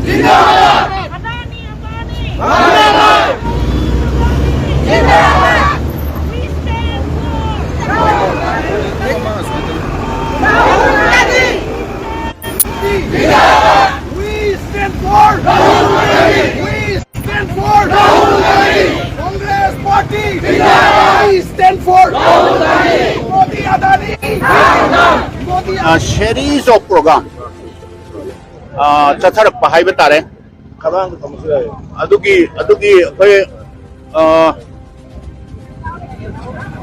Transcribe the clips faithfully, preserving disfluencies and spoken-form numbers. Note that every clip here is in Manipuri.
जिंदाबाद! अदानी अंबानी! जिंदाबाद! We stand for Rahul Gandhi! We stand for Rahul Gandhi! We stand for Rahul Gandhi! Congress Party! We stand for Rahul Gandhi! Modi Adani! Modi A series of program ꯆꯠꯊꯔꯛꯄ ꯍꯥꯏꯕ ꯇꯥꯔꯦ꯫ ꯑꯗꯨꯒꯤ ꯑꯗꯨꯒꯤ ꯑꯩꯈꯣꯏ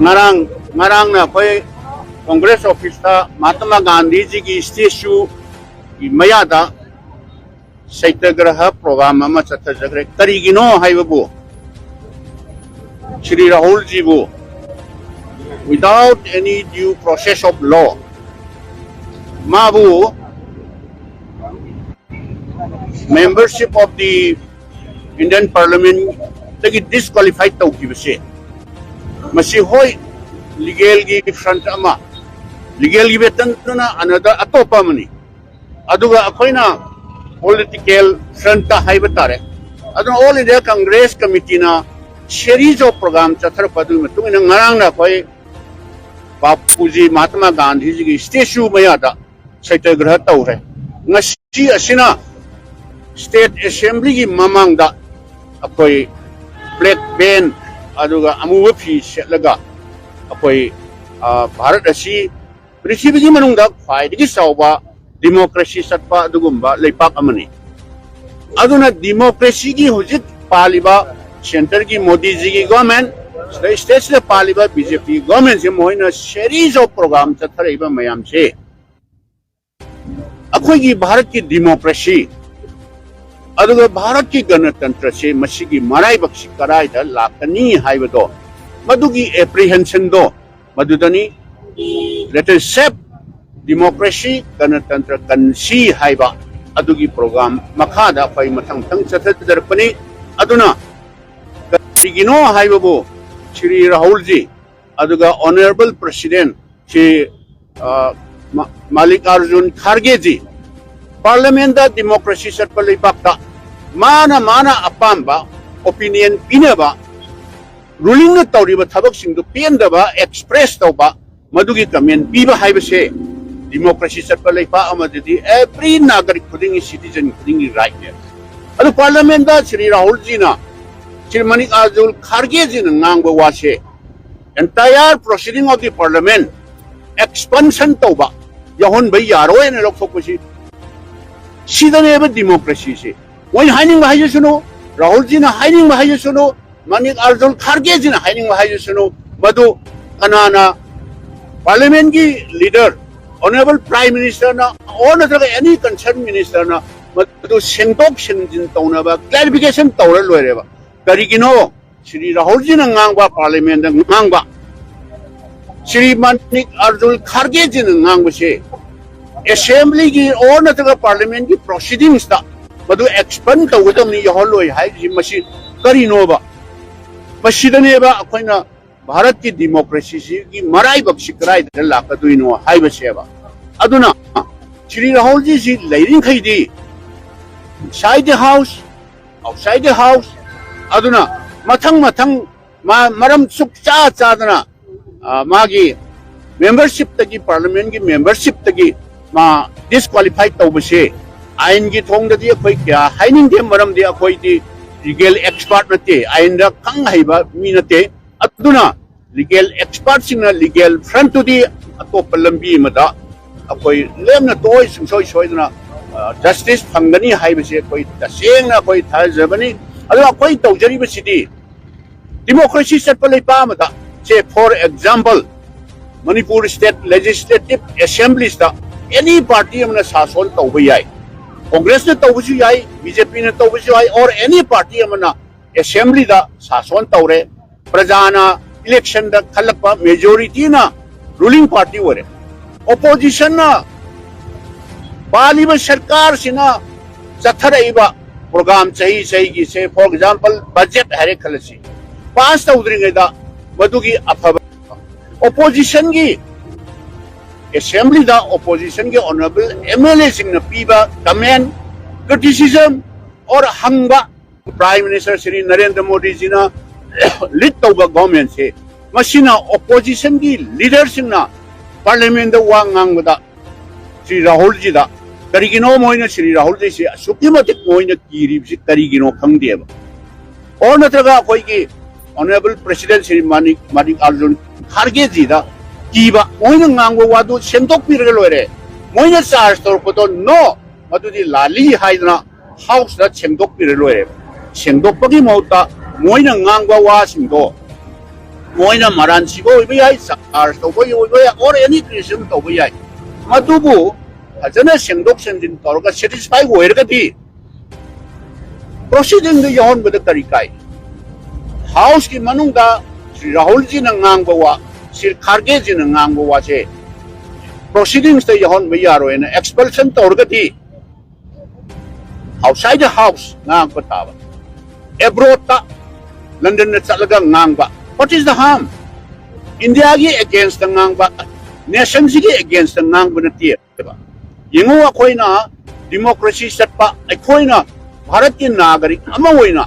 ꯉꯔꯥꯡ ꯉꯔꯥꯡꯅ ꯑꯩꯈꯣꯏ ꯀꯣꯡꯒ꯭ꯔꯦꯁ ꯑꯣꯐꯤꯁꯇ ꯃꯍꯥꯇꯃꯥ ꯒꯥꯟꯙꯤꯖꯤꯒꯤ ꯁ꯭ꯇꯦꯆꯨꯒꯤ ꯃꯌꯥꯗ ꯁꯩꯇꯒ꯭ꯔꯍ ꯄ꯭ꯔꯣꯒ꯭ꯔꯥꯝ ꯑꯃ ꯆꯠꯊꯖꯈ꯭ꯔꯦ꯫ ꯀꯔꯤꯒꯤꯅꯣ ꯍꯥꯏꯕꯕꯨ Shri ꯔꯥꯍꯨꯜꯖꯤꯕꯨ without any due process of law ꯃꯥꯕꯨ membership of the Indian Parliament ꯗꯒꯤ disqualify ꯇꯧꯈꯤꯕꯁꯦ ꯃꯁꯤ ꯍꯣꯏ ꯂꯤꯒꯦꯜꯒꯤ ꯐ꯭ꯔꯟꯠ ꯑꯃ ꯂꯤꯒꯦꯜꯒꯤ ꯕꯦꯇꯟꯗꯨꯅ ꯑꯅꯗꯔ ꯑꯇꯣꯞꯄ ꯑꯃꯅꯤ꯫ ꯑꯗꯨꯒ ꯑꯩꯈꯣꯏꯅ ꯄꯣꯂꯤꯇꯤꯀꯦꯜ ꯐ꯭ꯔꯟꯠꯇ ꯍꯥꯏꯕ ꯇꯥꯔꯦ꯫ ꯑꯗꯨꯅ ꯑꯣꯜ ꯏꯟꯗꯤꯌꯥ ꯀꯪꯒ꯭ꯔꯦꯁ ꯀꯃꯤꯇꯤꯅ ꯁꯦꯔꯤꯁ ꯑꯣꯐ ꯄ꯭ꯔꯣꯒ꯭ꯔꯥꯝ ꯆꯠꯊꯔꯛꯄ ꯑꯗꯨꯒꯤ ꯃꯇꯨꯡ ꯏꯟꯅ ꯉꯔꯥꯡꯅ ꯑꯩꯈꯣꯏ ꯕꯥꯄꯨꯖꯤ ꯃꯍꯥꯇꯃꯥ ꯒꯥꯟꯙꯤꯖꯤꯒꯤ ꯁ꯭ꯇꯦꯆꯨ ꯃꯌꯥꯗ ꯁꯩꯇꯒ꯭ꯔꯍ ꯇꯧꯔꯦ꯫ ꯉꯁꯤ ꯑꯁꯤꯅ ꯁ꯭ꯇꯦꯠ ꯑꯦꯁꯦꯝꯕ꯭ꯂꯤꯒꯤ ꯃꯃꯥꯡꯗ ꯑꯩꯈꯣꯏ ꯕ꯭ꯂꯦꯛ ꯕꯦꯟ ꯑꯗꯨꯒ ꯑꯃꯨꯕ ꯐꯤ ꯁꯦꯠꯂꯒ ꯑꯩꯈꯣꯏ ꯚꯥꯔꯠ ꯑꯁꯤ ꯄ꯭ꯔꯤꯊꯤꯕꯤꯒꯤ ꯃꯅꯨꯡꯗ ꯈ꯭ꯋꯥꯏꯗꯒꯤ ꯆꯥꯎꯕ ꯗꯤꯃꯣꯀ꯭ꯔꯦꯁꯤ ꯆꯠꯄ ꯑꯗꯨꯒꯨꯝꯕ ꯂꯩꯄꯥꯛ ꯑꯃꯅꯤ꯫ ꯑꯗꯨꯅ ꯗꯤꯃꯣꯀ꯭ꯔꯦꯁꯤꯒꯤ ꯍꯧꯖꯤꯛ ꯄꯥꯜꯂꯤꯕ ꯁꯦꯟꯇꯔꯒꯤ ꯃꯣꯗꯤꯖꯤꯒꯤ ꯒꯣꯔꯃꯦꯟ, ꯁꯤꯗ ꯁ꯭ꯇꯦꯠꯁꯤꯗ ꯄꯥꯜꯂꯤꯕ ꯕꯤ ꯖꯦ ꯄꯤ ꯒꯣꯔꯃꯦꯟꯁꯦ ꯃꯈꯣꯏꯅ ꯁꯦꯔꯤꯁ ꯑꯣꯐ ꯄ꯭ꯔꯣꯒ꯭ꯔꯥꯝ ꯆꯠꯊꯔꯛꯏꯕ ꯃꯌꯥꯝꯁꯦ ꯑꯩꯈꯣꯏꯒꯤ ꯚꯥꯔꯠꯀꯤ ꯗꯤꯃꯣꯀ꯭ꯔꯦꯁꯤ ꯑꯗꯨꯒ ꯚꯥꯔꯠꯀꯤ ꯒꯅꯇꯟꯇ꯭ꯔꯁꯤ ꯃꯁꯤꯒꯤ ꯃꯔꯥꯏꯕꯛꯁꯤ ꯀꯗꯥꯏꯗ ꯂꯥꯛꯀꯅꯤ ꯍꯥꯏꯕꯗꯣ ꯃꯗꯨꯒꯤ ꯑꯦꯄ꯭ꯔꯤꯍꯦꯟꯁꯟꯗꯣ ꯃꯗꯨꯗꯅꯤ꯫ Let us shape democracy, ꯒꯅꯇꯟꯇ꯭ꯔ ꯀꯟꯁꯤ ꯍꯥꯏꯕ ꯑꯗꯨꯒꯤ ꯄ꯭ꯔꯣꯒ꯭ꯔꯥꯝ ꯃꯈꯥꯗ ꯑꯩꯈꯣꯏ ꯃꯊꯪ ꯃꯊꯪ ꯆꯠꯊꯖꯔꯛꯄꯅꯤ꯫ ꯑꯗꯨꯅ ꯀꯔꯤꯒꯤꯅꯣ ꯍꯥꯏꯕꯕꯨ ꯁ꯭ꯔꯤ ꯔꯥꯍꯨꯜꯖꯤ ꯑꯗꯨꯒ ꯑꯣꯅꯔꯦꯕꯜ ꯄ꯭ꯔꯁꯤꯗꯦꯟ ꯁꯤ, ꯑ, ꯃ-, ꯃꯥꯂꯤꯛ ꯑꯥꯔꯖꯨꯟ ꯈꯥꯔꯒꯦꯖꯤ ꯄꯥꯔꯂꯤꯌꯥꯃꯦꯟꯗ ꯗꯤꯃꯣꯀ꯭ꯔꯦꯁꯤ ꯆꯠꯄ ꯂꯩꯕꯥꯛꯇ ꯃꯥꯅ, ꯃꯥꯅ ꯑꯄꯥꯝꯕ ꯑꯣꯄꯤꯅꯤꯌꯟ ꯄꯤꯅꯕ, ꯔꯨꯂꯤꯡꯅ ꯇꯧꯔꯤꯕ ꯊꯕꯛꯁꯤꯡꯗꯨ ꯄꯦꯟꯗꯕ ꯑꯦꯛꯁꯄ꯭ꯔꯦꯁ ꯇꯧꯕ, ꯃꯗꯨꯒꯤ ꯀꯃꯦꯟ ꯄꯤꯕ ꯍꯥꯏꯕꯁꯦ ꯗꯤꯃꯣꯀ꯭ꯔꯦꯁꯤ ꯆꯠꯄ ꯂꯩꯕꯥꯛ ꯑꯃꯗꯗꯤ ꯑꯦꯚ꯭ꯔꯤ ꯅꯥꯒꯔꯤꯛ ꯈꯨꯗꯤꯡꯒꯤ, ꯁꯤꯇꯤꯖꯟ ꯈꯨꯗꯤꯡꯒꯤ ꯔꯥꯏꯠꯅꯦ꯫ ꯑꯗꯨ ꯄꯥꯔꯂꯤꯌꯥꯃꯦꯟꯗ ꯁ꯭ꯔꯤ ꯔꯥꯍꯨꯜꯖꯤꯅ, ꯁ꯭ꯔꯤ ꯃꯥꯅꯤꯛ ꯑꯥꯔꯖꯨꯟ ꯈꯥꯔꯒꯦꯖꯤꯅ ꯉꯥꯡꯕ ꯋꯥꯁꯦ entire proceeding of the parliament ꯑꯦꯛꯁꯄꯟꯁꯟ ꯇꯧꯕ, ꯌꯥꯎꯍꯟꯕ ꯌꯥꯔꯣꯏꯅ ꯂꯧꯊꯣꯛꯄꯁꯤ, ꯁꯤꯗꯅꯦꯕ ꯗꯤꯃꯣꯀ꯭ꯔꯦꯁꯤꯁꯦ꯫ ꯃꯣꯏꯅ ꯍꯥꯏꯅꯤꯡꯕ ꯍꯥꯏꯖꯁꯅꯨ, ꯔꯥꯍꯨꯜꯖꯤꯅ ꯍꯥꯏꯅꯤꯡꯕ ꯍꯥꯏꯖꯁꯅꯨ, ꯃꯥꯅꯤꯛ ꯑꯥꯔꯖꯨꯟ ꯈꯥꯔꯒꯦꯖꯤꯅ ꯍꯥꯏꯅꯤꯡꯕ ꯍꯥꯏꯖꯁꯅꯨ, ꯃꯗꯨ ꯀꯅꯥꯅ, ꯄꯥꯔꯂꯤꯌꯥꯃꯦꯟꯒꯤ ꯂꯤꯗꯔ, ꯑꯣꯅꯔꯦꯕꯜ ꯄ꯭ꯔꯥꯏꯝ ꯃꯤꯅꯤꯁꯇꯔꯅ ꯑꯣꯔ ꯅꯠꯇ꯭ꯔꯒ ꯑꯦꯅꯤ ꯀꯟꯁꯔꯟ ꯃꯤꯅꯤꯁꯇꯔꯅ ꯃꯗꯨ ꯁꯦꯡꯗꯣꯛ ꯁꯦꯡꯖꯤꯟ ꯇꯧꯅꯕ ꯀ꯭ꯂꯦꯔꯤꯐꯤꯀꯦꯁꯟ ꯇꯧꯔ ꯂꯣꯏꯔꯦꯕ꯫ ꯀꯔꯤꯒꯤꯅꯣ ꯁ꯭ꯔꯤ ꯔꯥꯍꯨꯜꯖꯤꯅ ꯉꯥꯡꯕ, ꯄꯥꯔꯂꯤꯌꯥꯃꯦꯟꯗ ꯉꯥꯡꯕ, ꯁ꯭ꯔꯤ ꯃꯥꯅꯤꯛ ꯑꯥꯔꯖꯨꯟ ꯈꯥꯔꯒꯦꯖꯤꯅ ꯉꯥꯡꯕꯁꯦ ꯑꯦꯁꯦꯝꯕ꯭ꯂꯤꯒꯤ ꯑꯣꯔ ꯅꯠꯇ꯭ꯔꯒ ꯄꯥꯔꯂꯤꯌꯥꯃꯦꯟꯒꯤ ꯄ꯭ꯔꯣꯁꯤꯗꯤꯡꯁꯇ ꯃꯗꯨ ꯑꯦꯛꯁꯄꯟ ꯇꯧꯒꯗꯕꯅꯤ, ꯌꯥꯎꯍꯜꯂꯣꯏ ꯍꯥꯏꯔꯤꯁꯤ ꯃꯁꯤ ꯀꯔꯤꯅꯣꯕ? ꯃꯁꯤꯗꯅꯦꯕ ꯑꯩꯈꯣꯏꯅ ꯚꯥꯔꯠꯀꯤ ꯗꯤꯃꯣꯀ꯭ꯔꯦꯁꯤꯁꯤꯒꯤ ꯃꯔꯥꯏꯕꯛꯁꯤ ꯀꯗꯥꯏꯗ ꯂꯥꯛꯀꯗꯣꯏꯅꯣ ꯍꯥꯏꯕꯁꯦꯕ꯫ ꯑꯗꯨꯅ Shri ꯔꯥꯍꯨꯜꯖꯤꯁꯤ ꯂꯩꯔꯤꯈꯩꯗꯤ inside the house, outside the house, ꯑꯗꯨꯅ ꯃꯊꯪ ꯃꯊꯪ ꯃꯥ ꯃꯔꯝ ꯁꯨꯛꯆꯥ ꯆꯥꯗꯅ, ꯑ, ꯃꯥꯒꯤ ꯃꯦꯝꯕꯔꯁꯤꯞꯇꯒꯤ, ꯄꯥꯔꯂꯤꯌꯥꯃꯦꯟꯒꯤ ꯃꯦꯝꯕꯔꯁꯤꯞꯇꯒꯤ ꯃꯥ ꯗꯤꯁꯀ꯭ꯋꯥꯂꯤꯐꯥꯏ ꯇꯧꯕꯁꯦ ꯑꯥꯏꯟꯒꯤ ꯊꯣꯡꯗꯗꯤ ꯑꯩꯈꯣꯏ ꯀꯌꯥ ꯍꯥꯏꯅꯤꯡꯗꯦ, ꯃꯔꯝꯗꯤ ꯑꯩꯈꯣꯏꯗꯤ ꯂꯤꯒꯦꯜ ꯑꯦꯛꯁꯄꯥꯔꯠ ꯅꯠꯇꯦ, ꯑꯥꯏꯟꯗ ꯈꯪ ꯍꯩꯕ ꯃꯤ ꯅꯠꯇꯦ꯫ ꯑꯗꯨꯅ ꯂꯤꯒꯦꯜ ꯑꯦꯛꯁꯄꯥꯔꯠꯁꯤꯡꯅ ꯂꯤꯒꯦꯜ ꯐ꯭ꯔꯟꯠꯇꯨꯗꯤ ꯑꯇꯣꯞꯄ ꯂꯝꯕꯤ ꯑꯃꯗ ꯑꯩꯈꯣꯏ ꯂꯦꯝꯅ ꯇꯣꯛꯑꯣꯏ, ꯁꯨꯡꯁꯣꯏ ꯁꯣꯏꯗꯅ, ꯑ, ꯖꯁꯇꯤꯁ ꯐꯪꯒꯅꯤ ꯍꯥꯏꯕꯁꯦ ꯑꯩꯈꯣꯏ ꯇꯁꯦꯡꯅ ꯑꯩꯈꯣꯏ ꯊꯥꯖꯕꯅꯤ꯫ ꯑꯗꯣ ꯑꯩꯈꯣꯏ ꯇꯧꯖꯔꯤꯕꯁꯤꯗꯤ ꯗꯤꯃꯣꯀ꯭ꯔꯦꯁꯤ ꯆꯠꯄ ꯂꯩꯕꯥꯛ ꯑꯃꯗ, say, for example, Manipur state legislative ꯑꯦꯁꯦꯝꯕ꯭ꯂꯤꯁꯇ ꯑꯦꯅꯤ ꯄꯥꯔꯇꯤ ꯑꯃꯅ ꯁꯥꯁꯣꯟ ꯇꯧꯕ ꯌꯥꯏ꯫ ꯀꯣꯡꯒ꯭ꯔꯦꯁꯅ ꯇꯧꯕꯁꯨ ꯌꯥꯏ, ꯕꯤ ꯖꯦ ꯄꯤꯅ ꯇꯧꯕꯁꯨ ꯌꯥꯏ, ꯑꯣꯔ ꯑꯦꯅꯤ ꯄꯥꯔꯇꯤ ꯑꯃꯅ ꯑꯦꯁꯦꯝꯕ꯭ꯂꯤꯗ ꯁꯥꯁꯣꯟ ꯇꯧꯔꯦ꯫ ꯄ꯭ꯔꯖꯥꯅ ꯏꯂꯦꯛꯁꯟꯗ ꯈꯜꯂꯛꯄ ꯃꯦꯖꯣꯔꯤꯇꯤꯅ ꯔꯨꯂꯤꯡ ꯄꯥꯔꯇꯤ ꯑꯣꯏꯔꯦ꯫ ꯑꯣꯄꯣꯖꯤꯁꯟꯅ ꯄꯥꯜꯂꯤꯕ ꯁꯔꯀꯥꯔꯁꯤꯅ ꯆꯠꯊꯔꯛꯏꯕ ꯄ꯭ꯔꯣꯒ꯭ꯔꯥꯝ ꯆꯍꯤ ꯆꯍꯤꯒꯤꯁꯦ, ꯐꯣꯔ ꯑꯦꯛꯖꯥꯝꯄꯜ, ꯕꯖꯦꯠ ꯍꯥꯏꯔꯦ ꯈꯜꯂꯁꯤ, ꯄꯥꯁ ꯇꯧꯗ꯭ꯔꯤꯉꯩꯗ ꯃꯗꯨꯒꯤ ꯑꯐꯕ ꯑꯣꯄꯣꯖꯤꯁꯟꯒꯤ ꯑꯦꯁꯦꯝꯕ꯭ꯂꯤꯗ ꯑꯣꯄꯣꯖꯤꯁꯟꯒꯤ ꯑꯣꯅꯔꯦꯕꯜ ꯑꯦꯝ ꯑꯦꯜ ꯑꯦꯁꯤꯡꯅ ꯄꯤꯕ ꯀꯃꯦꯟ, ꯀ꯭ꯔꯤꯇꯤꯁꯤꯖꯝ ꯑꯣꯔ ꯍꯪꯕ, ꯄ꯭ꯔꯥꯏꯝ ꯃꯤꯅꯤꯁꯇꯔ ꯁ꯭ꯔꯤ ꯅꯔꯦꯟꯗ꯭ꯔ ꯃꯣꯗꯤꯖꯤꯅ ꯂꯤꯗ ꯇꯧꯕ ꯒꯚꯔꯟꯃꯦꯟꯁꯦ, ꯃꯁꯤꯅ ꯑꯣꯄꯣꯖꯤꯁꯟꯒꯤ ꯂꯤꯗꯔꯁꯤꯡꯅ ꯄꯥꯔꯂꯤꯌꯥꯃꯦꯟꯗ ꯋꯥ ꯉꯥꯡꯕꯗ ꯁ꯭ꯔꯤ ꯔꯥꯍꯨꯜꯖꯤꯗ, ꯀꯔꯤꯒꯤꯅꯣ ꯃꯣꯏꯅ ꯁ꯭ꯔꯤ ꯔꯥꯍꯨꯜꯖꯤꯁꯦ ꯑꯁꯨꯛꯀꯤ ꯃꯇꯤꯛ ꯃꯣꯏꯅ ꯀꯤꯔꯤꯕꯁꯤ ꯀꯔꯤꯒꯤꯅꯣ ꯈꯪꯗꯦꯕ꯫ ꯑꯣꯔ ꯅꯠꯇ꯭ꯔꯒ ꯑꯩꯈꯣꯏꯒꯤ ꯑꯣꯅꯔꯦꯕꯜ ꯄ꯭ꯔꯦꯁꯤꯗꯦꯟ ꯁ꯭ꯔꯤ ꯃꯥꯅꯤꯛ, ꯃꯥꯅꯤꯛ ꯑꯥꯔꯖꯨꯟ ꯈꯥꯔꯒꯦꯖꯤꯗ ꯀꯤꯕ, ꯃꯣꯏꯅ ꯉꯥꯡꯕ ꯋꯥꯗꯨ ꯁꯦꯝꯗꯣꯛꯄꯤꯔꯒ ꯂꯣꯏꯔꯦ꯫ ꯃꯣꯏꯅ ꯆꯥꯔꯖ ꯇꯧꯔꯛꯄꯗꯣ ꯅꯣ, ꯃꯗꯨꯗꯤ ꯂꯥꯜꯂꯤ ꯍꯥꯏꯗꯅ ꯍꯥꯎꯁꯇ ꯁꯦꯝꯗꯣꯛꯄꯤꯔ ꯂꯣꯏꯔꯦ꯫ ꯁꯦꯝꯗꯣꯛꯄꯒꯤ ꯃꯍꯨꯠꯇ ꯃꯣꯏꯅ ꯉꯥꯡꯕ ꯋꯥꯁꯤꯡꯗꯣ, ꯃꯣꯏꯅ ꯃꯔꯥꯟ ꯁꯤꯕ ꯑꯣꯏꯕ ꯌꯥꯏ, ꯆꯥꯔꯖ ꯇꯧꯕ ꯑꯣꯏꯕ ꯌꯥꯏ, ꯑꯣꯔ ꯑꯦꯅꯤ ꯀ꯭ꯔꯤꯇꯤꯁꯤꯖꯝ ꯇꯧꯕ ꯌꯥꯏ, ꯃꯗꯨꯕꯨ ꯐꯖꯅ ꯁꯦꯝꯗꯣꯛ ꯁꯦꯝꯖꯤꯟ ꯇꯧꯔꯒ ꯁꯦꯇꯤꯁꯐꯥꯏ ꯑꯣꯏꯔꯒꯗꯤ ꯄ꯭ꯔꯣꯁꯤꯗꯤꯡꯗ ꯌꯥꯎꯍꯟꯕꯗ ꯀꯔꯤ ꯀꯥꯏ? ꯍꯥꯎꯁꯀꯤ ꯃꯅꯨꯡꯗ ꯁ꯭ꯔꯤ ꯔꯥꯍꯨꯜꯖꯤꯅ ꯉꯥꯡꯕ ꯋꯥ, ꯁ꯭ꯔꯤ ꯈꯥꯔꯒꯦꯖꯤꯅ ꯉꯥꯡꯕ ꯋꯥꯁꯦ ꯄ꯭ꯔꯣꯁꯤꯗꯤꯡꯁꯇ ꯌꯥꯎꯍꯟꯕ ꯌꯥꯔꯣꯏꯅ ꯑꯦꯛꯁꯄꯜꯁꯟ ꯇꯧꯔꯒꯗꯤ ꯑꯥꯎꯠꯁꯥꯏꯗ ꯍꯥꯎꯁ ꯉꯥꯡꯕ ꯇꯥꯕ, ꯑꯦꯕ꯭ꯔꯣꯗꯇ, ꯂꯟꯗꯟꯗ ꯆꯠꯂꯒ ꯉꯥꯡꯕ, what is the harm? ꯏꯟꯗꯤꯌꯥꯒꯤ ꯑꯦꯒꯦꯟꯁꯇ ꯉꯥꯡꯕ, ꯅꯦꯁꯟꯁꯤꯒꯤ ꯑꯦꯒꯦꯟꯁꯇ ꯉꯥꯡꯕ ꯅꯠꯇꯦꯕ꯫ ꯌꯦꯡꯉꯨ, ꯑꯩꯈꯣꯏꯅ ꯗꯤꯃꯣꯀ꯭ꯔꯦꯁꯤ ꯆꯠꯄ, ꯑꯩꯈꯣꯏꯅ ꯚꯥꯔꯠꯀꯤ ꯅꯥꯒꯔꯤꯛ ꯑꯃ ꯑꯣꯏꯅ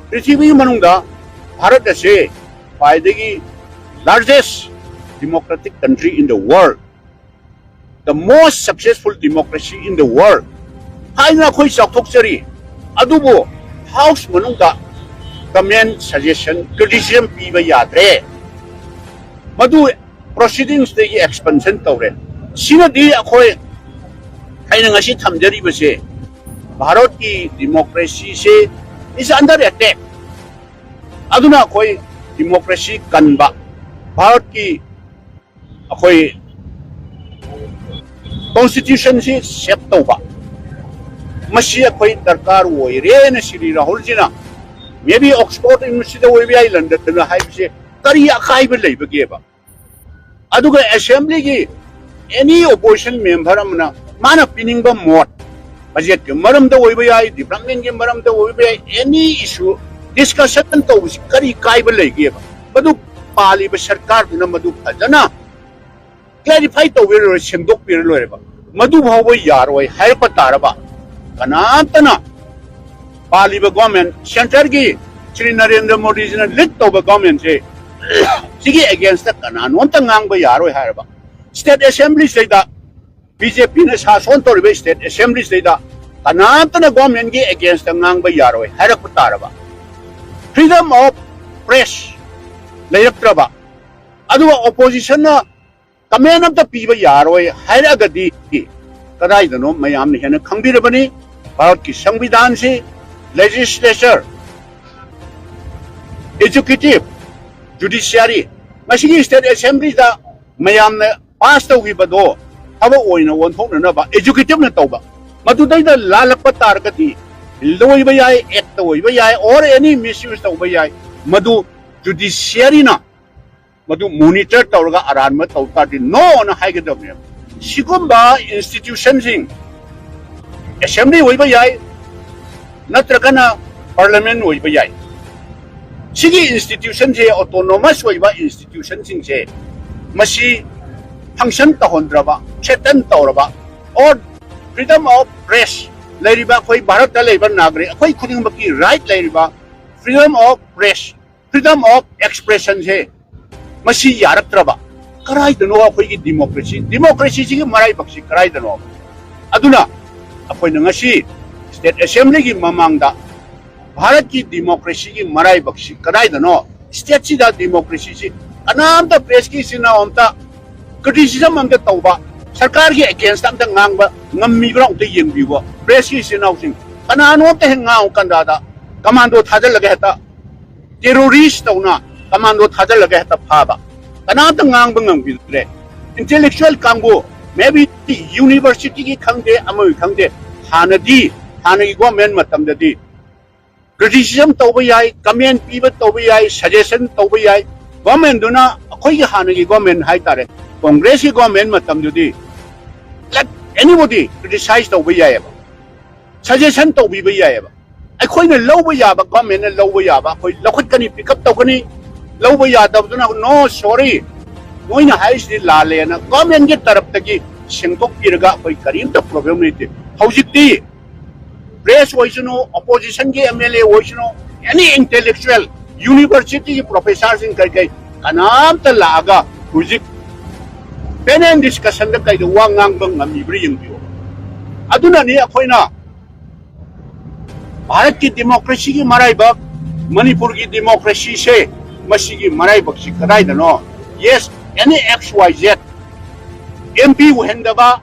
ꯄ꯭ꯔꯤꯊꯤꯕꯤꯒꯤ ꯃꯅꯨꯡꯗ ꯚꯥꯔꯠ ꯑꯁꯦ ꯈ꯭ꯋꯥꯏꯗꯒꯤ largest democratic country in the world, the most successful democracy in the world ꯍꯥꯏꯅ ꯑꯩꯈꯣꯏ ꯆꯥꯎꯊꯣꯛꯆꯔꯤ꯫ ꯑꯗꯨꯕꯨ ꯍꯥꯎꯁ ꯃꯅꯨꯡꯗ ꯀꯃꯦꯟ, ꯁꯖꯦꯁꯟ, ꯀ꯭ꯔꯤꯇꯤꯁꯤꯖꯝ ꯄꯤꯕ ꯌꯥꯗ꯭ꯔꯦ꯫ ꯃꯗꯨ ꯄ꯭ꯔꯣꯁꯤꯗꯤꯡꯁꯇꯒꯤ ꯑꯦꯛꯁꯄꯜꯁꯟ ꯇꯧꯔꯦ꯫ ꯁꯤꯅꯗꯤ ꯑꯩꯈꯣꯏ, ꯑꯩꯅ ꯉꯁꯤ ꯊꯝꯖꯔꯤꯕꯁꯦ, ꯚꯥꯔꯠꯀꯤ ꯗꯤꯃꯣꯀ꯭ꯔꯦꯁꯤꯁꯦ is under attack꯫ ꯑꯗꯨꯅ ꯑꯩꯈꯣꯏ ꯗꯤꯃꯣꯀ꯭ꯔꯦꯁꯤ ꯀꯟꯕ, ꯚꯥꯔꯠꯀꯤ ꯑꯩꯈꯣꯏ ꯀꯣꯟꯁꯇꯤꯇ꯭ꯌꯨꯁꯟꯁꯤ ꯁꯦꯞ ꯇꯧꯕ, ꯃꯁꯤ ꯑꯩꯈꯣꯏ ꯗꯔꯀꯥꯔ ꯑꯣꯏꯔꯦꯅ ꯁ꯭ꯔꯤ ꯔꯥꯍꯨꯜꯖꯤꯅ, ꯃꯦ ꯕꯤ ꯑꯣꯛꯁꯐꯣꯔꯗ ꯌꯨꯅꯤꯚꯔꯁꯤꯇꯤꯗ ꯑꯣꯏꯕ ꯌꯥꯏ, ꯂꯟꯗꯟꯗ ꯍꯥꯏꯕꯁꯦ ꯀꯔꯤ ꯑꯀꯥꯏꯕ ꯂꯩꯕꯒꯦꯕ? ꯑꯗꯨꯒ assembly ꯒꯤ any opposition member ꯑꯃꯅ ꯃꯥꯅ ꯄꯤꯅꯤꯡꯕ ꯃꯣꯠ, budget ꯀꯤ ꯃꯔꯝꯗ ꯑꯣꯏꯕ ꯌꯥꯏ, development ꯀꯤ ꯃꯔꯝꯗ ꯑꯣꯏꯕ ꯌꯥꯏ, any issue discussion ꯇꯧꯕꯁꯤ ꯀꯔꯤ ꯀꯥꯏꯕ ꯂꯩꯒꯦꯕ? ꯃꯗꯨ ꯄꯥꯜꯂꯤꯕ ꯁꯔꯀꯥꯔꯗꯨꯅ ꯃꯗꯨ ꯐꯖꯅ clarify ꯇꯧꯕꯤꯔꯔꯣꯏ, ꯁꯦꯝꯗꯣꯛꯄꯤꯔ ꯂꯣꯏꯔꯦꯕ꯫ ꯃꯗꯨ ꯐꯥꯎꯕ ꯌꯥꯔꯣꯏ ꯍꯥꯏꯔꯛꯄ ꯇꯥꯔꯕ, ꯀꯅꯥꯝꯇꯅ ꯄꯥꯜꯂꯤꯕ government, centre ꯒꯤ ꯁ꯭ꯔꯤ ꯅꯔꯦꯟꯗ꯭ꯔ ꯃꯣꯗꯤꯖꯤꯅ lead ꯇꯧꯕ government ꯁꯦ ꯁꯤꯒꯤ against ꯇ ꯀꯅꯥꯅꯣꯝꯇ ꯉꯥꯡꯕ ꯌꯥꯔꯣꯏ ꯍꯥꯏꯔꯕ, state assembly ꯁꯤꯗꯩꯗ BJP ꯅ ꯁꯥꯁꯣꯟ ꯇꯧꯔꯤꯕ state assembly ꯁꯤꯗꯩꯗ ꯀꯅꯥꯝꯇꯅ government ꯀꯤ against ꯇ ꯉꯥꯡꯕ ꯌꯥꯔꯣꯏ ꯍꯥꯏꯔꯛꯄ ꯇꯥꯔꯕ, freedom of press ꯂꯩꯔꯛꯇ꯭ꯔꯕ, ꯑꯗꯨꯒ opposition ꯅ comment ꯑꯝꯇ ꯄꯤꯕ ꯌꯥꯔꯣꯏ ꯍꯥꯏꯔꯛꯑꯒꯗꯤ ꯀꯗꯥꯏꯗꯅꯣ ꯃꯌꯥꯝꯅ ꯍꯦꯟꯅ ꯈꯪꯕꯤꯔꯕꯅꯤ꯫ ꯚꯥꯔꯠꯀꯤ ꯁꯪꯕꯤꯙꯥꯟꯁꯤ, legislature, executive, judiciary, ꯃꯁꯤꯒꯤ state assembly ꯗ ꯃꯌꯥꯝꯅ pass ꯇꯧꯈꯤꯕꯗꯣ ꯊꯕꯛ ꯑꯣꯏꯅ ꯑꯣꯟꯊꯣꯛꯅꯅꯕ executive ꯅ ꯇꯧꯕ, ꯃꯗꯨꯗꯩꯗ ꯂꯥꯜꯂꯛꯄ ꯇꯥꯔꯒꯗꯤ, bill ꯗ ꯑꯣꯏꯕ ꯌꯥꯏ, act ꯇ ꯑꯣꯏꯕ ꯌꯥꯏ, or any misuse ꯇꯧꯕ ꯌꯥꯏ, ꯃꯗꯨ judiciary ꯅ ꯃꯗꯨ monitor ꯇꯧꯔꯒ ꯑꯔꯥꯟꯕ ꯇꯧ ꯇꯥꯔꯗꯤ no ꯅ ꯍꯥꯏꯒꯗꯕꯅꯦꯕ꯫ ꯁꯤꯒꯨꯝꯕ institution ꯁꯤꯡ, assembly ꯑꯣꯏꯕ ꯌꯥꯏ, ꯅꯠꯇ꯭ꯔꯒꯅ parliament ꯑꯣꯏꯕ ꯌꯥꯏ, ꯁꯤꯒꯤ institution ꯁꯦ, autonomous ꯑꯣꯏꯕ institution ꯁꯤꯡꯁꯦ, ꯃꯁꯤ function ꯇꯧꯍꯟꯗ꯭ꯔꯕ, threaten ꯇꯧꯔꯕ, or freedom of press, ꯂꯩꯔꯤꯕ ꯑꯩꯈꯣꯏ ꯚꯥꯔꯠꯇ ꯂꯩꯕ ꯅꯥꯒꯔꯤꯛ ꯑꯩꯈꯣꯏ ꯈꯨꯗꯤꯡꯃꯛꯀꯤ right ꯂꯩꯔꯤꯕ freedom of press, freedom of expression ꯁꯦ ꯃꯁꯤ ꯌꯥꯔꯛꯇ꯭ꯔꯕ, ꯀꯗꯥꯏꯗꯅꯣ ꯑꯩꯈꯣꯏꯒꯤ democracy? Democracy ꯁꯤꯒꯤ ꯃꯔꯥꯏꯕꯛꯁꯤ ꯀꯗꯥꯏꯗꯅꯣ? ꯑꯗꯨꯅ ꯑꯩꯈꯣꯏꯅ ꯉꯁꯤ state assembly ꯒꯤ ꯃꯃꯥꯡꯗ ꯚꯥꯔꯠꯀꯤ democracy ꯒꯤ ꯃꯔꯥꯏꯕꯛꯁꯤ ꯀꯗꯥꯏꯗꯅꯣ? State ꯁꯤꯗ democracy ꯁꯤ ꯀꯅꯥꯝꯇ, press ꯀꯤ ꯏꯆꯤꯟ ꯏꯅꯥꯎ ꯑꯝꯇ criticism ꯑꯝꯇ ꯇꯧꯕ, ꯁꯔꯀꯥꯔꯒꯤ against ꯑꯝꯇ ꯉꯥꯡꯕ ꯉꯝꯃꯤꯕ꯭ꯔꯥ ꯑꯝꯇ ꯌꯦꯡꯕꯤꯌꯨꯕ꯫ Press ꯀꯤ ꯏꯆꯤꯟ ꯏꯅꯥꯎꯁꯤꯡ ꯀꯅꯥꯅꯣ ꯑꯝꯇ ꯍꯦꯛ ꯉꯥꯡꯉꯨ ꯀꯟꯗꯥꯗ commando ꯊꯥꯖꯤꯜꯂꯒ ꯍꯦꯛꯇ terrorist ꯇꯧꯅ commando ꯊꯥꯖꯤꯜꯂꯒ ꯍꯦꯛꯇ ꯐꯥꯕ, ꯀꯅꯥꯝꯇ ꯉꯥꯡꯕ ꯉꯝꯈꯤꯗ꯭ꯔꯦ꯫ Intellectual ꯀꯥꯡꯕꯨ, maybe university ꯒꯤ ꯈꯪꯗꯦ, ꯑꯃꯒꯤ ꯈꯪꯗꯦ, ꯍꯥꯟꯅꯗꯤ, ꯍꯥꯟꯅꯒꯤ government ꯃꯇꯝꯗꯗꯤ criticism ꯇꯧꯕ ꯌꯥꯏ, comment ꯄꯤꯕ ꯇꯧꯕ ꯌꯥꯏ, suggestion ꯇꯧꯕ ꯌꯥꯏ, ꯒꯣꯔꯃꯦꯟꯗꯨꯅ, ꯑꯩꯈꯣꯏꯒꯤ ꯍꯥꯟꯅꯒꯤ ꯒꯣꯔꯃꯦꯟ ꯍꯥꯏꯇꯥꯔꯦ, ꯀꯣꯡꯒ꯭ꯔꯦꯁꯀꯤ ꯒꯣꯔꯃꯦꯟ ꯃꯇꯝꯗꯨꯗꯤ, let anybody criticize ꯇꯧꯕ ꯌꯥꯏꯑꯕ, ꯁꯖꯦꯁꯟ ꯇꯧꯕꯤꯕ ꯌꯥꯏꯑꯕ꯫ ꯑꯩꯈꯣꯏꯅ ꯂꯧꯕ ꯌꯥꯕ, ꯒꯣꯔꯃꯦꯟꯅ ꯂꯧꯕ ꯌꯥꯕ ꯑꯩꯈꯣꯏ ꯂꯧꯈꯠꯀꯅꯤ, ꯄꯤꯛ ꯑꯞ ꯇꯧꯒꯅꯤ꯫ ꯂꯧꯕ ꯌꯥꯗꯕꯗꯨꯅ, "No, sorry, ꯅꯣꯏꯅ ꯍꯥꯏꯔꯤꯁꯤꯗꯤ ꯂꯥꯜꯂꯦꯅ" ꯒꯣꯔꯃꯦꯟꯒꯤ ꯇꯔꯞꯇꯒꯤ ꯁꯦꯡꯗꯣꯛꯄꯤꯔꯒ ꯑꯩꯈꯣꯏ ꯀꯔꯤꯝꯇ ꯄ꯭ꯔꯣꯕ꯭ꯂꯦꯝ ꯂꯩꯇꯦ꯫ ꯍꯧꯖꯤꯛꯇꯤ ꯄ꯭ꯔꯦꯁ ꯑꯣꯏꯁꯅꯨ, ꯑꯣꯄꯣꯖꯤꯁꯟꯒꯤ ꯑꯦꯝ ꯑꯦꯜ ꯑꯦ ꯑꯣꯏꯁꯅꯨ, ꯑꯦꯅꯤ ꯏꯟꯇꯦꯂꯦꯛꯆꯨꯑꯦꯜ, ꯌꯨꯅꯤꯚꯔꯁꯤꯇꯤꯒꯤ ꯄ꯭ꯔꯣꯐꯦꯁꯔꯁꯤꯡ ꯀꯔꯤ ꯀꯔꯤ, ꯀꯅꯥꯝꯇ ꯂꯥꯛꯑꯒ ꯍꯧꯖꯤꯛ ꯄꯦꯅꯦꯜ ꯗꯤꯁꯀꯁꯟꯗ ꯀꯩꯗ ꯋꯥ ꯉꯥꯡꯕ ꯉꯝꯃꯤꯕ꯭ꯔꯥ ꯌꯦꯡꯕꯤꯌꯨ꯫ ꯑꯗꯨꯅꯅꯤ ꯑꯩꯈꯣꯏꯅ ꯚꯥꯔꯠꯀꯤ ꯗꯤꯃꯣꯀ꯭ꯔꯦꯁꯤꯒꯤ ꯃꯔꯥꯏꯕꯛ, ꯃꯅꯤꯄꯨꯔꯒꯤ ꯗꯤꯃꯣꯀ꯭ꯔꯦꯁꯤꯁꯦ, ꯃꯁꯤꯒꯤ ꯃꯔꯥꯏꯕꯛꯁꯤ ꯀꯗꯥꯏꯗꯅꯣ? Yes, any X Y Z, M P ꯑꯣꯏꯍꯟꯗꯕ,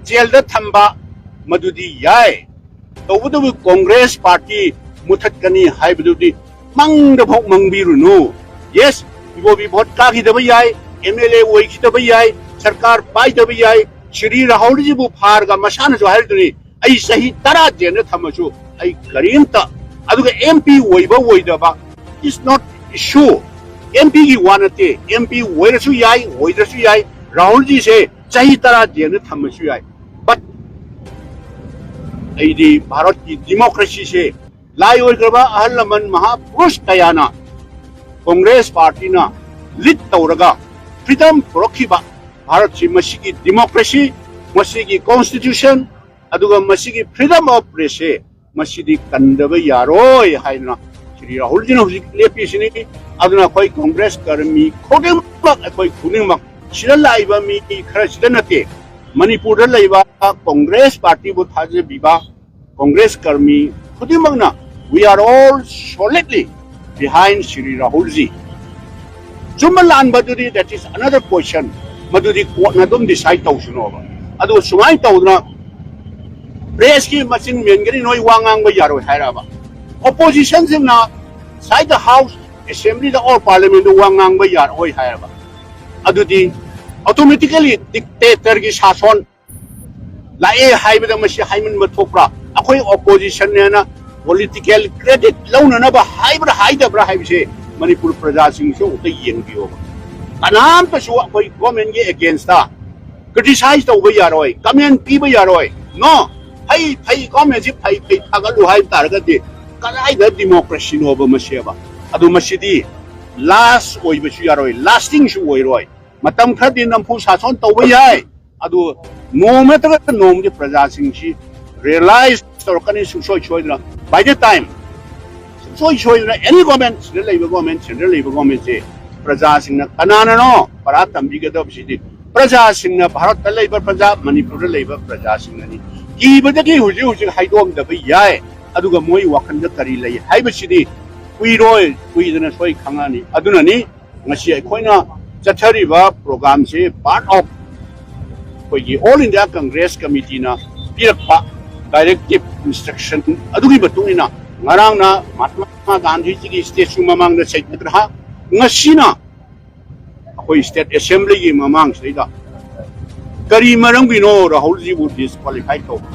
ꯖꯦꯜꯗ ꯊꯝꯕ, ꯃꯗꯨꯗꯤ ꯌꯥꯏ꯫ ꯇꯧꯕꯇꯕꯨ ꯀꯣꯡꯒ꯭ꯔꯦꯁ ꯄꯥꯔꯇꯤ ꯃꯨꯊꯠꯀꯅꯤ ꯍꯥꯏꯕꯗꯨꯗꯤ ꯃꯪꯗ ꯐꯥꯎ ꯃꯪꯕꯤꯔꯨꯅꯨ꯫ ꯌꯦꯁ, ꯏꯕꯣꯕꯤ ꯚꯣꯠ ꯀꯥꯈꯤꯗꯕ ꯌꯥꯏ, ꯑꯦꯝ ꯑꯦꯜ ꯑꯦ ꯑꯣꯏꯈꯤꯗꯕ ꯌꯥꯏ, ꯁꯔꯀꯥꯔ ꯄꯥꯏꯗꯕ ꯌꯥꯏ, ꯁ꯭ꯔꯤ ꯔꯥꯍꯨꯜꯖꯤꯕꯨ ꯐꯥꯔꯒ ꯃꯁꯥꯅꯁꯨ ꯍꯥꯏꯔꯤꯗꯨꯅꯤ, "ꯑꯩ ꯆꯍꯤ ꯇꯔꯥ ꯖꯦꯜꯗ ꯊꯝꯃꯁꯨ ꯑꯩ ꯀꯔꯤꯝꯇ"꯫ ꯑꯗꯨꯒ ꯑꯦꯝ ꯄꯤ ꯑꯣꯏꯕ ꯑꯣꯏꯗꯕ is not issue꯫ ꯑꯦꯝ ꯄꯤꯒꯤ ꯋꯥ ꯅꯠꯇꯦ, ꯑꯦꯝ ꯄꯤ ꯑꯣꯏꯔꯁꯨ ꯌꯥꯏ, ꯑꯣꯏꯗ꯭ꯔꯁꯨ ꯌꯥꯏ꯫ ꯔꯥꯍꯨꯜꯖꯤꯁꯦ ꯆꯍꯤ ꯇꯔꯥ ꯖꯦꯜꯗ ꯊꯝꯃꯁꯨ ꯌꯥꯏ꯫ But ꯑꯩꯗꯤ ꯚꯥꯔꯠꯀꯤ ꯗꯤꯃꯣꯀ꯭ꯔꯦꯁꯤꯁꯦ ꯂꯥꯏ ꯑꯣꯏꯈ꯭ꯔꯕ ꯑꯍꯜ ꯂꯃꯟ ꯃꯍꯥꯄꯨꯔꯨꯁ ꯀꯌꯥꯅ, ꯀꯣꯡꯒ꯭ꯔꯦꯁ ꯄꯥꯔꯇꯤꯅ ꯂꯤꯗ ꯇꯧꯔꯒ ꯐ꯭ꯔꯤꯗꯝ ꯄꯨꯔꯛꯈꯤꯕ ꯚꯥꯔꯠꯁꯤ, ꯃꯁꯤꯒꯤ ꯗꯤꯃꯣꯀ꯭ꯔꯦꯁꯤ, ꯃꯁꯤꯒꯤ ꯀꯣꯟꯁꯇꯤꯇ꯭ꯌꯨꯁꯟ, ꯑꯗꯨꯒ ꯃꯁꯤꯒꯤ ꯐ꯭ꯔꯤꯗꯝ ꯑꯣꯐ ꯄ꯭ꯔꯦꯁꯁꯦ, ꯃꯁꯤꯗꯤ ꯀꯟꯗꯕ ꯌꯥꯔꯣꯏ ꯍꯥꯏꯗꯅ ꯁ꯭ꯔꯤ ꯔꯥꯍꯨꯜꯖꯤꯅ ꯍꯧꯖꯤꯛ ꯂꯦꯞꯄꯤꯁꯤꯅꯤ꯫ ꯑꯗꯨꯅ ꯑꯩꯈꯣꯏ ꯀꯣꯡꯒ꯭ꯔꯦꯁ ꯀꯔꯃꯤ ꯈꯨꯗꯤꯡꯃꯛ, ꯑꯩꯈꯣꯏ ꯈꯨꯗꯤꯡꯃꯛ, ꯁꯤꯗ ꯂꯥꯛꯏꯕ ꯃꯤ ꯈꯔꯁꯤꯗ ꯅꯠꯇꯦ, ꯃꯅꯤꯄꯨꯔꯗ ꯂꯩꯕ ꯀꯣꯡꯒ꯭ꯔꯦꯁ ꯄꯥꯔꯇꯤꯕꯨ ꯊꯥꯖꯕꯤꯕ ꯀꯣꯡꯒ꯭ꯔꯦꯁ ꯀꯔꯃꯤ ꯈꯨꯗꯤꯡꯃꯛꯅ, we are all solidly behind Shri ꯔꯥꯍꯨꯜꯖꯤ꯫ ꯆꯨꯝꯕ ꯂꯥꯟꯕꯗꯨꯗꯤ, that is another question, ꯃꯗꯨꯗꯤ ꯀꯣꯔꯠꯅ ꯑꯗꯨꯝ ꯗꯤꯁꯥꯏꯗ ꯇꯧꯁꯅꯣꯕ꯫ ꯑꯗꯨ ꯁꯨꯃꯥꯏꯅ ꯇꯧꯗꯅ ꯄ꯭ꯔꯦꯁꯀꯤ ꯃꯆꯤꯟ ꯃꯦꯟꯒꯅꯤ, ꯅꯣꯏ ꯋꯥ ꯉꯥꯡꯕ ꯌꯥꯔꯣꯏ ꯍꯥꯏꯔꯕ, ꯑꯣꯄꯣꯖꯤꯁꯟꯁꯤꯡꯅ ꯁꯥꯏꯗ ꯍꯥꯎꯁ ꯑꯦꯁꯦꯝꯕ꯭ꯂꯤꯗ ꯑꯣꯔ ꯄꯥꯔꯂꯤꯌꯥꯃꯦꯟꯗ ꯋꯥ ꯉꯥꯡꯕ ꯌꯥꯔꯣꯏ ꯍꯥꯏꯔꯕ, ꯑꯗꯨꯗꯤ ꯑꯣꯇꯣꯃꯦꯇꯤꯀꯦꯂꯤ ꯗꯤꯛꯇꯦꯇꯔꯒꯤ ꯁꯥꯁꯣꯟ ꯂꯥꯛꯑꯦ ꯍꯥꯏꯕꯗ ꯃꯁꯤ ꯍꯥꯏꯃꯟꯕ ꯊꯣꯛꯄ꯭ꯔꯥ? ꯑꯩꯈꯣꯏ ꯑꯣꯄꯣꯖꯤꯁꯟꯅꯦꯅ ꯄꯣꯂꯤꯇꯤꯀꯦꯜ ꯀ꯭ꯔꯦꯗꯤꯠ ꯂꯧꯅꯅꯕ ꯍꯥꯏꯕ꯭ꯔꯥ ꯍꯥꯏꯗꯕ꯭ꯔꯥ ꯍꯥꯏꯕꯁꯦ ꯃꯅꯤꯄꯨꯔ ꯄ꯭ꯔꯖꯥꯁꯤꯡꯁꯨ ꯑꯝꯇ ꯌꯦꯡꯕꯤꯌꯣꯕ꯫ ꯀꯅꯥꯝꯇꯁꯨ ꯑꯩꯈꯣꯏ ꯒꯣꯔꯃꯦꯟꯒꯤ ꯑꯦꯒꯦꯟꯁꯇ ꯀ꯭ꯔꯤꯇꯤꯁꯥꯏꯖ ꯇꯧꯕ ꯌꯥꯔꯣꯏ, ꯀꯃꯦꯟ ꯄꯤꯕ ꯌꯥꯔꯣꯏ꯫ ꯅꯣ, ꯐꯩ ꯐꯩ, ꯒꯣꯔꯃꯦꯟꯁꯤ ꯐꯩ ꯐꯩ ꯊꯥꯒꯠꯂꯨ ꯍꯥꯏꯕ ꯇꯥꯔꯒꯗꯤ ꯀꯗꯥꯏꯗ ꯗꯤꯃꯣꯀ꯭ꯔꯦꯁꯤꯅꯣꯕ ꯃꯁꯤꯕ? ꯑꯗꯨ ꯃꯁꯤꯗꯤ ꯂꯥꯁ ꯑꯣꯏꯕꯁꯨ ꯌꯥꯔꯣꯏ, ꯂꯥꯁꯇꯤꯡꯁꯨ ꯑꯣꯏꯔꯣꯏ꯫ ꯃꯇꯝ ꯈꯔꯗꯤ ꯅꯝꯐꯨ ꯁꯥꯁꯣꯟ ꯇꯧꯕ ꯌꯥꯏ, ꯑꯗꯨ ꯅꯣꯡꯃ ꯅꯠꯇ꯭ꯔꯒ ꯅꯣꯡꯃꯗꯤ ꯄ꯭ꯔꯖꯥꯁꯤꯡꯁꯤ ꯔꯤꯌꯦꯂꯥꯏꯁ ꯇꯧꯔꯛꯀꯅꯤ ꯁꯨꯡꯁꯣꯏ ꯁꯣꯏꯗꯅ꯫ By the time ꯁꯨꯡꯁꯣꯏ ꯁꯣꯏꯗꯅ ꯑꯦꯅꯤ ꯒꯣꯔꯃꯦꯟ, ꯁꯤꯗ ꯂꯩꯕ ꯒꯣꯔꯃꯦꯟ, ꯁꯦꯟꯇ꯭ꯔꯦꯜ ꯂꯩꯕ ꯒꯣꯔꯃꯦꯟꯁꯦ ꯄ꯭ꯔꯖꯥꯁꯤꯡꯅ ꯀꯅꯥꯅꯅꯣ ꯄꯔꯥ ꯇꯝꯕꯤꯒꯗꯕꯁꯤꯗꯤ ꯄ꯭ꯔꯖꯥꯁꯤꯡꯅ, ꯚꯥꯔꯠꯇ ꯂꯩꯕ ꯄ꯭ꯔꯖꯥ, ꯃꯅꯤꯄꯨꯔꯗ ꯂꯩꯕ ꯄ꯭ꯔꯖꯥꯁꯤꯡꯅꯅꯤ꯫ ꯀꯤꯕꯗꯒꯤ ꯍꯧꯖꯤꯛ ꯍꯧꯖꯤꯛ ꯍꯥꯏꯗꯣꯛꯑꯝꯗꯕ ꯌꯥꯏ, ꯑꯗꯨꯒ ꯃꯣꯏ ꯋꯥꯈꯜꯗ ꯀꯔꯤ ꯂꯩ ꯍꯥꯏꯕꯁꯤꯗꯤ ꯀꯨꯏꯔꯣꯏ ꯀꯨꯏꯗꯅ ꯁꯣꯏ ꯈꯪꯉꯛꯑꯅꯤ꯫ ꯑꯗꯨꯅꯅꯤ ꯉꯁꯤ ꯑꯩꯈꯣꯏꯅ ꯆꯠꯊꯔꯤꯕ ꯄ꯭ꯔꯣꯒ꯭ꯔꯥꯝꯁꯤ part of ꯑꯩꯈꯣꯏꯒꯤ All India Congress Committeeꯅ ꯄꯤꯔꯛꯄ ꯗꯥꯏꯔꯦꯛꯇꯤꯞ ꯏꯟꯁꯇ꯭ꯔꯛꯁꯟ ꯑꯗꯨꯒꯤ ꯃꯇꯨꯡ ꯏꯟꯅ ꯉꯔꯥꯡꯅ ꯃꯍꯥꯇꯃꯥ ꯒꯥꯟꯙꯤꯖꯤꯒꯤ ꯁ꯭ꯇꯦꯆꯨ ꯃꯃꯥꯡꯗ ꯁꯩꯇꯒ꯭ꯔꯍ, ꯉꯁꯤꯅ ꯑꯩꯈꯣꯏ ꯁ꯭ꯇꯦꯠ ꯑꯦꯁꯦꯝꯕ꯭ꯂꯤꯒꯤ ꯃꯃꯥꯡꯁꯤꯗꯩꯗ ꯀꯔꯤ ꯃꯔꯝꯒꯤꯅꯣ ꯔꯥꯍꯨꯜꯖꯤꯕꯨ ꯗꯤꯁꯀ꯭ꯋꯥꯂꯤꯐꯥꯏ ꯇꯧꯕ?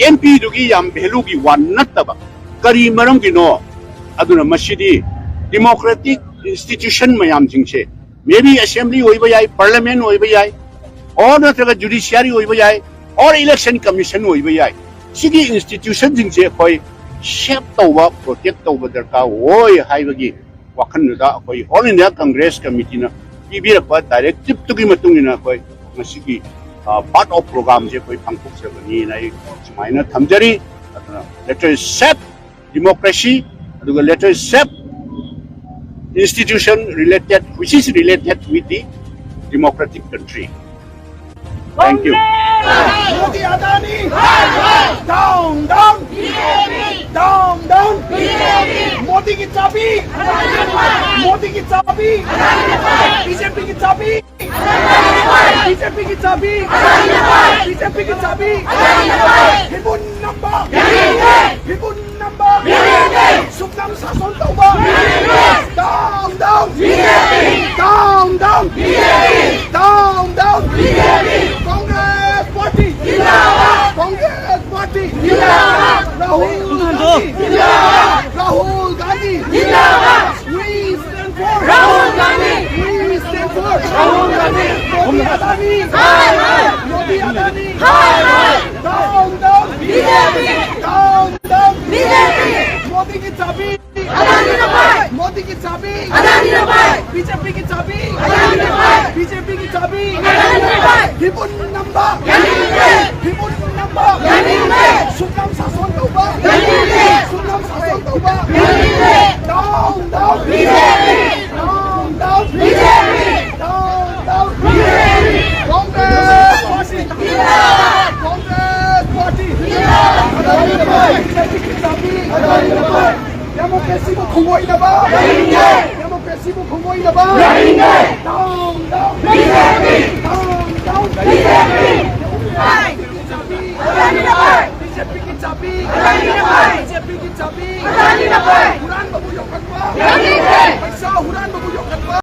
ꯑꯦꯝ ꯄꯤꯗꯨꯒꯤ ꯌꯥꯝ ꯚꯦꯂꯨꯒꯤ ꯋꯥ ꯅꯠꯇꯕ ꯀꯔꯤ ꯃꯔꯝꯒꯤꯅꯣ? ꯑꯗꯨꯅ ꯃꯁꯤꯗꯤ ꯗꯤꯃꯣꯀ꯭ꯔꯦꯇꯤꯛ ꯏꯟꯁꯇꯤꯇ꯭ꯌꯨꯁꯟ ꯃꯌꯥꯝꯁꯤꯡꯁꯦ, ꯃꯦ ꯕꯤ ꯑꯦꯁꯦꯝꯕ꯭ꯂꯤ ꯑꯣꯏꯕ ꯌꯥꯏ, ꯄꯥꯔꯂꯤꯌꯥꯃꯦꯟ ꯑꯣꯏꯕ ꯌꯥꯏ, ꯑꯣꯔ ꯅꯠꯇ꯭ꯔꯒ ꯖꯨꯗꯤꯁꯤꯌꯥꯔꯤ ꯑꯣꯏꯕ ꯌꯥꯏ, ꯑꯣꯔ ꯏꯂꯦꯛꯁꯟ ꯀꯃꯤꯁꯟ ꯑꯣꯏꯕ ꯌꯥꯏ, ꯁꯤꯒꯤ ꯏꯟꯁꯇꯤꯇ꯭ꯌꯨꯁꯟꯁꯤꯡꯁꯦ ꯑꯩꯈꯣꯏ ꯁꯦꯞ ꯇꯧꯕ, ꯄ꯭ꯔꯣꯇꯦꯛ ꯇꯧꯕ ꯗꯔꯀꯥꯔ ꯑꯣꯏ ꯍꯥꯏꯕꯒꯤ ꯋꯥꯈꯜꯗꯨꯗ ꯑꯩꯈꯣꯏ All India Congress Committeeꯅ ꯄꯤꯕꯤꯔꯛꯄ ꯗꯥꯏꯔꯦꯛꯇꯤꯞꯇꯨꯒꯤ ꯃꯇꯨꯡ ꯏꯟꯅ ꯑꯩꯈꯣꯏ ꯉꯁꯤꯒꯤ part of programꯁꯦ ꯑꯩꯈꯣꯏ ꯄꯥꯡꯊꯣꯛꯆꯕꯅꯤꯅ ꯑꯩ ꯁꯨꯃꯥꯏꯅ ꯊꯝꯖꯔꯤ꯫ ꯑꯗꯨꯅ let us save democracy, ꯑꯗꯨꯒ let us save institution related, which is related with the democratic country. Thank you. Modi Adani down down, down down, Modi की चाबी, मोदी की चाबी, बीजेपी की चाबी, बीजेपी की चाबी, बीजेपी की चाबी, हिंदू नंबर, हिंदू नंबर, सुखम शासन तौबा, down down, down down, down down, Congress party, Congress party, Rahul Gandhi, Rahul Gandhi, we ꯑꯗꯥꯅꯤ! ꯃꯣꯗꯤ ꯑꯗꯥꯅꯤ! Down, down! B J P! Down, down! B J P! ꯃꯣꯗꯤꯒꯤ ꯆꯥꯕꯤ! ꯑꯗꯥꯅꯤꯅ ꯄꯥꯏ! ꯃꯣꯗꯤꯒꯤ ꯆꯥꯕꯤ! ꯑꯗꯥꯅꯤꯅ ꯄꯥꯏ! ꯕꯤ ꯖꯦ ꯄꯤꯒꯤ ꯆꯥꯕꯤ! ꯑꯗꯥꯅꯤꯅ ꯄꯥꯏ! ꯕꯤ ꯖꯦ ꯄꯤꯒꯤ ꯆꯥꯕꯤ! ꯑꯗꯥꯅꯤꯅ ꯄꯥꯏ! ꯐꯤꯕꯨꯟ ꯅꯝꯕ! ꯌꯥꯅꯤꯡꯗꯦ! ꯐꯤꯕꯨꯟ ꯅꯝꯕ! ꯌꯥꯅꯤꯡꯗꯦ! ꯁꯨꯡꯅꯝ ꯁꯥꯁꯣꯟ ꯇꯧꯕ! ꯌꯥꯅꯤꯡꯗꯦ! ꯁꯨꯡꯅꯝ ꯁꯥꯁꯣꯟ ꯇꯧꯕ! ꯌꯥꯅꯤꯡꯗꯦ! Down, down! B J P! Down, down! B J P! Down, down! B J P! Congress! ꯖꯤꯟꯗꯥꯕꯥꯗ! Congress Party! ꯖꯤꯟꯗꯥꯕꯥꯗ! ꯕꯤ ꯖꯦ ꯄꯤꯒꯤ ꯆꯥꯕꯤ! ꯗꯦꯃꯣꯀ꯭ꯔꯦꯁꯤꯕꯨ ꯈꯣꯡꯒꯣꯏꯅꯕ! ꯌꯥꯅꯤꯡꯗꯦ! ꯗꯦꯃꯣꯀ꯭ꯔꯦꯁꯤꯕꯨ ꯈꯣꯡꯒꯣꯏꯅꯕ! ꯌꯥꯅꯤꯡꯗꯦ! Down, down! B J P! Down, down! B J ꯄꯤ! ꯕꯤ ꯖꯦ ꯄꯤꯒꯤ ꯆꯥꯕꯤ! ꯗꯦꯃꯣꯀ꯭ꯔꯦꯁꯤꯕꯨ ꯈꯣꯡꯒꯣꯏꯅꯕ! ꯕꯤ ꯖꯦ ꯄꯤꯒꯤ ꯆꯥꯕꯤ! ꯗꯦꯃꯣꯀ꯭ꯔꯦꯁꯤꯕꯨ ꯈꯣꯡꯒꯣꯏꯅꯕ! ꯕꯤ ꯖꯦ ꯄꯤꯒꯤ ꯆꯥꯕꯤ! ꯗꯦꯃꯣꯀ꯭ꯔꯦꯁꯤꯕꯨ ꯈꯣꯡꯒꯣꯏꯅꯕ! ꯍꯨꯔꯥꯟꯕꯕꯨ ꯌꯣꯛꯈꯠꯄ! ꯌꯥꯅꯤꯡꯗꯦ! ꯄꯩꯁꯥ ꯍꯨꯔꯥꯟꯕꯕꯨ